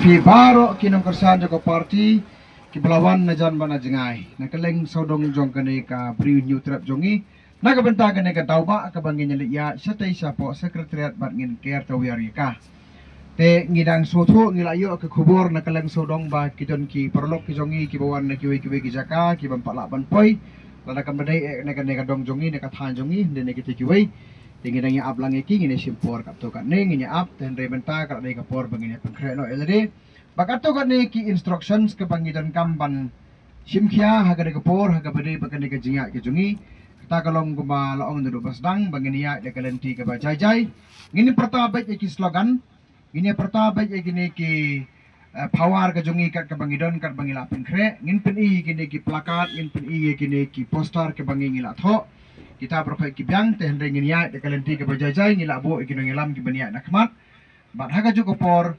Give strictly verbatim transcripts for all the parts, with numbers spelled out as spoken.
Ki baroh ki nongkyrshan jong ka party kiba la wan na jan bad na jngai na kylleng sawdong jong kane ka Bri u Hynñiewtrep jong ngi, na ka bynta kane ka daw ba kaba ngin ïa leit ïaid shatei shapoh Secretariat bad ngin ker tawiar ïa ka. Te ngi dang sngewthuh, ngi la ïoh ka khubor na kylleng sawdong ba ki don ki paralok ki jong ngi kiba wan na kiwei kiwei ki jaka kiba ym pat lah ban poi. Lada kam dei eh na kane ka dong jong ngi, na ka thaiñ jong ngi, hynrei na kita kiwei. Te ngi dang ïa ap lang ïa ki, ngin ïa shim por katto katne, ngin ïa ap, te hynrei mynta ka la dei ka por ba ngin ïa pynkhreh noh ïa lade. Ba katto katne ki instructions kaba ngi donkam ban shim khia ha kane ka por, ha kaba dei bad kane ka jingïaid ka jong ngi. Kata ka long kumba la ong naduh ba sdang, ba ngin ïaid da ka lynti kaba jai jai. Ngin pyrta beit ïa ki slogan, ngin ïa pyrta beit ïa kine ki, eh, power ka jong ngi kat kaba ngi don, kat ba ngi la pynkhreh. Ngin pyni ïa kine ki plakat, ngin pyni ïa kine ki poster kaba ngi, ngi la thoh. Kita baroh ki biang, te hynrei ngin ïaid da ka lynti kaba jai jai, ngi la buh ïa ki nongïalam kiban ïaid na khmat. Bad ha kajuh ka por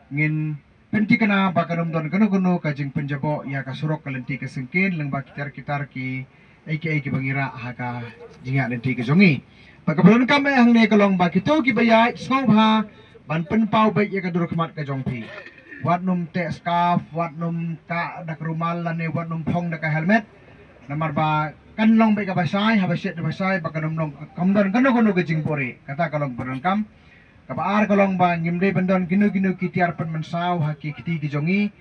ngin pynthikna ba kan ym don kano kano ka jingpynjaboh ïa ka surok, ka lynti ka syngkien, lyngba ki tiar ki tar ki ei ki ei kiba ngi rah ha ka jingïaid lynti ka jong ngi. Bad kaba donkam eh hangne ka long ba kito kiba ïaid sngewbha ban pynpaw beit ïa ka dur khmat ka jong phi. Wat nym teh scarf, wat nym kah da ka rumal lane wat nym phong da ka helmet. Namar ba kan long beit kaba shai, haba shet da ba shai, ba kan ym long, kam don kano kano ka jingbuhrieh. Kata ka long ba donkam. Kaba ar ka long ba ngim dei ban don kino kino ki tiar pynmynsaw ha ki kti ki jong ngi.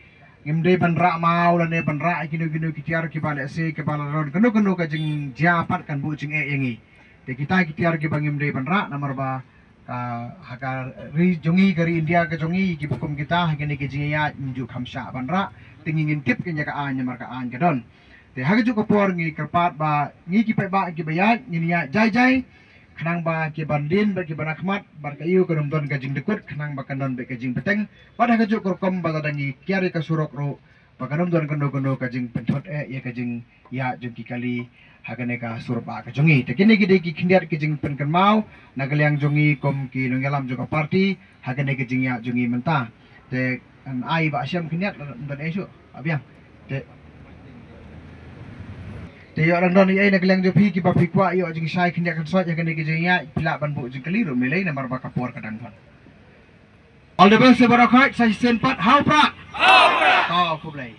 Ngim dei ban rah maw lane ban rah kino kino ki tiar kiba lehse kiba la don kano kano ka jingjia pat kan buh jingeh ïa ngi. Te kita ki tiar kiba ngim dei ban rah, namar ba, ah, ha ka ri jong ngi, ka ri India ka jong ngi, kiba kum kita ha kine ki jingïaid ngim ju kham shah ban rah. Te ngi ngin tip kane ka aiñ namar ka aiñ ka don. Te ha kajuh ka por ngi kyrpad ba ngi ki paidbah kiba ïaid ngin ïaid jai jai. Khnang ba kiban dien bad kiban akhmat bad ka ïew kan ym don ka jingdukut, khnang ba kan don beit ka jingbteng. Bad ha kajuh ka rukom ba lada ngi kiar ïa ka surok ruh ba kan ym don kano kano ka jingpynthut eh ïa ka jingïaid jong ki kali ha kane ka sur bah ka jong ngi. Te kine ki dei ki khyndiat ki jingpynkynmaw na ka liang jong ngi kum ki nongïalam jong ka party ha kane ka jingïaid jong ngi mynta. Te, em, ai ba shem khyndiat, em, don eh shuh, ba biang. Te, te ïoh dang don ei ei na ka liang jong phi kiba phi kwah ïoh jingshai khyndiat khynsoit ha kane ka jingïaid, phi lah ban buh jingkylli ruh ym lei lei namar ba ka por ka dang don. All the best, baroh khoit, sa shisien pat, ha u Prah. Ha u Prah. To, khublei.